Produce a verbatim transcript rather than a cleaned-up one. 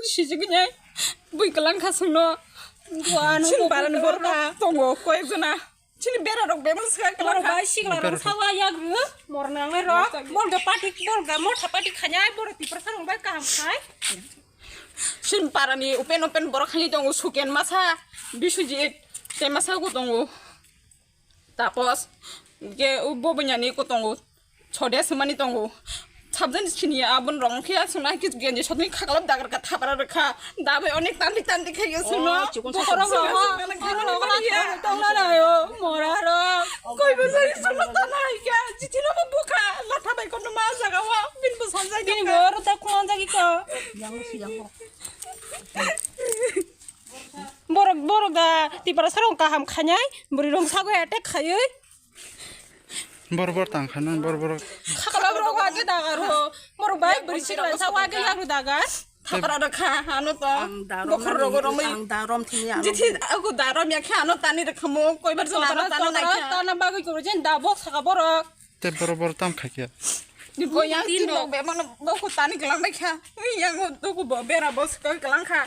Sijigini bui kwlang kha sungno. Sin parani borok tongo koyek jona. Chini bera rok bebak swkang kwlang kha. Bai sikla rok sawa yak rw. Mor nangnai rok. Bol da party, bol da motha party khanyai borok Tiprasa rok bai kaham khai. Sin parani open open borok khani tongo Suken masa, Biswajit tei masa ko tongo. Tapos, ke u bo bunyani ko tongo. Chode sumani tongo. Sabjani sini abon rong khe asuna kis genji sotni khaklap dagar ka thapara rwkha. Dabai onek tandi tandi khe yo suno. Oh, chikon sa. Bokhorok rok, bokhorok rok, tongna nayo, mora rok. Koi bo jai suno tana ikha, jitino bo bukha, latha bai kono ma jaga wa, bin bo sanjai. Bini bo rota kuman jagi ko. Borok, borok da Tiprasa rok kaham khanyai, bwrwi rok sago attack khayoi. Bor bor tang kha nang bor bor. Khaklap rok wa ke dagar ho. Borok bai bwrwi sikla sa wa ke yaru dagar. Thapra rok kha ano to. Ang darom bokhor rok romwi. Ang darom thini ano. Jithi aku darom ya kha ano tani rok khamo koi bar jona ano tana nai kha. Tana bagwi koro jen da bok saka borok. Te bor bor tam kha kya. Ko yang tin rok be mano bok tani kelang bai kha. Yang tu ku bo bera bos ko kelang kha.